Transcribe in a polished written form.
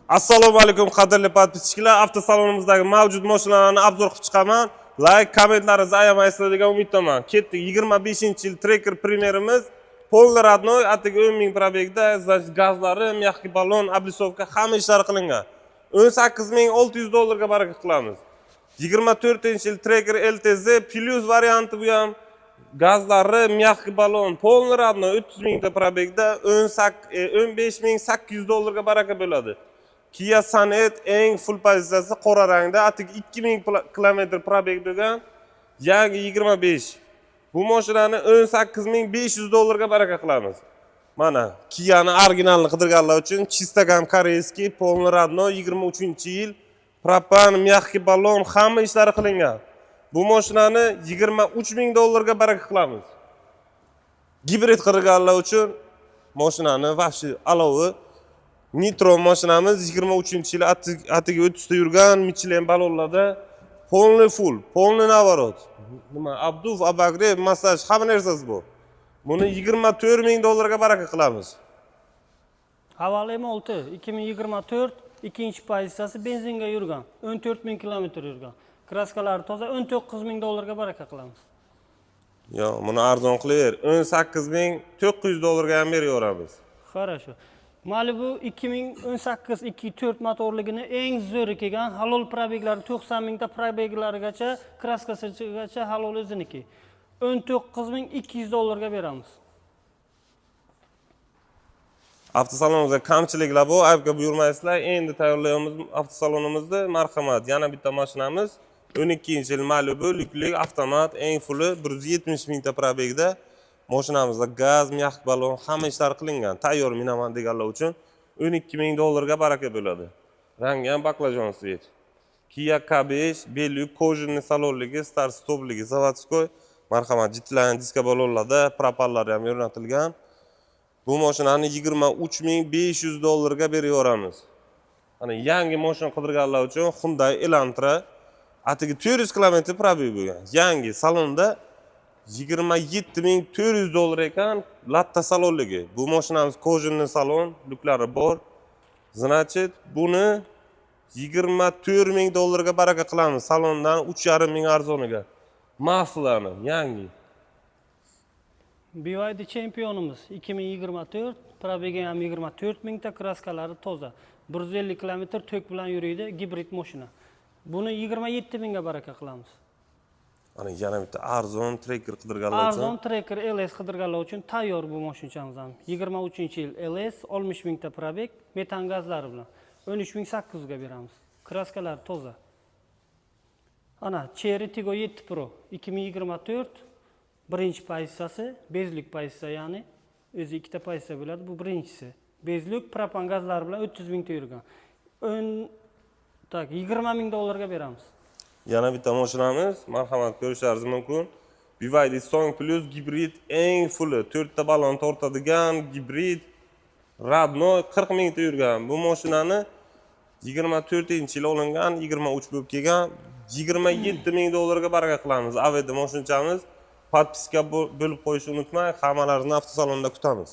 Assalomu alaykum, qadrli подписчик lar. Avtosalonimizdagi mavjud mashinalarni обзор qilib chiqaman. Layk, kommentlaringizni ayamaysizlar degan umiddaman. Ketdik. 25-yil Tracker Premierimiz полный родной, atigi 10 ming пробег da, значит, gazlari, мягкий balon, облицовка, hamma ishlari qilingan. 18 600 dollarga baraka qilamiz. 24-yil Tracker LTZ Plus varianti, bu ham gazlari, мягкий balon, полный родной, 30 mingta пробег da, 15 800 dollarga baraka bo'ladi. Kia Sonet eng full pozitsiyasi, qora rangda, atigi 2000 kilometr пробег bo'lgan, yangi 25. Bu mashinani 18 500 dollarga baraka qilamiz. Mana Kia'ni originalini qidirganlar uchun чистокам корейский, полный родной, 23-yil, propan, мягкий balon, hamma ishlari qilingan. Bu mashinani 23 ming dollarga baraka qilamiz. Gibrid qidirganlar uchun mashinani вообще alovi. Nitro mashinamiz, 23-yil, atigi 30 ta yurgan, Michelin balonlarda, полный full, полный наворот. Nima, обдув, обогрев, massaj, hamma narsasi bu. Buni 24 ming dollarga baraka qilamiz. Haval M6 2024, ikkinchi pozitsiyasi, benzinga yurgan, 14 ming kilometr yurgan. Краска lari toza, 19 ming dollarga baraka qilamiz. Yo, buni arzon qilaver. 18 ming 900 dollarga ham beraveramiz. Хорошо. Malibu 2018, 2.4 motorligini eng zo'ri kelgan, halol пробег lari 90 mingta пробег larigacha, краска sigacha halol o'ziniki. 19 200 dollarga beramiz. Avtosalonimizda kamchiliklar bor, aybga buyurmaysizlar. Endi tayyorlayapmiz avtosalonimizni. Marhamat, yana bitta mashinamiz. 12-yil Malibu, lyukli, avtomat, eng fulli, 170 mingta пробег da. Mashinamizda gaz, мягкий balon, hamma ishlari qilingan. Tayyor minaman deganlar uchun 12 ming dollarga baraka bo'ladi. Rangi ham баклажан цвет. Kia K5 бел люк, кожаный salonligi, start stopligi, заводской. Marhamat, jitlan diska balonlarda, propanlari ham o'rnatilgan. Bu mashinani 23 500 dollarga beraveramiz. Mana yangi mashina qidirganlar uchun Hyundai Elantra, atigi 400 kilometr пробег bo'lgan. Yangi salonda 27 400 dollar ekan, latta salonligi. Bu mashinamiz кожаный salon, lyuklari bor. Значит, buni 24 ming dollarga baraka qilamiz. Salondan 3,5 ming arzoniga. Масло ni yangi. BYD chempionimiz 2024, пробег i ham 24 mingta, краска lari toza. 150 kilometr tok bilan yuriydi, gibrid mashina. Buni 27 mingga baraka qilamiz. Mana yana bitta arzon Tracker qidirganlar uchun. Arzon Tracker LS qidirganlar uchun tayyor bu mashinamiz ham. 23-yil LS, 60 mingta пробег, metan gazlari bilan 13 800 ga beramiz. Краска lari toza. Ana Chery Tiggo 7 Pro 2024, birinchi pozitsiyasi, без люк pozitsiya, ya'ni o'zi ikkita pozitsiya bo'ladi, bu birinchisi. Без люк, propan gazlari bilan, 30 mingta yurgan. 10 так 20 ming dollarga beramiz. Yana bitta mashinamiz, marhamat, ko'rishlaringiz mumkin. BYD Song Plus gibrid, eng fulli, 4 ta balon tortadigan gibrid, родной, 40 mingta yurgan. Bu mashinani 24-yil olingan, 23 bo'lib kelgan, 27 ming dollarga baraka qilamiz. Aveda mashinchamiz. Подписка bo'lib qo'yishni unutmang. Hammalaringizni avtosalonda kutamiz.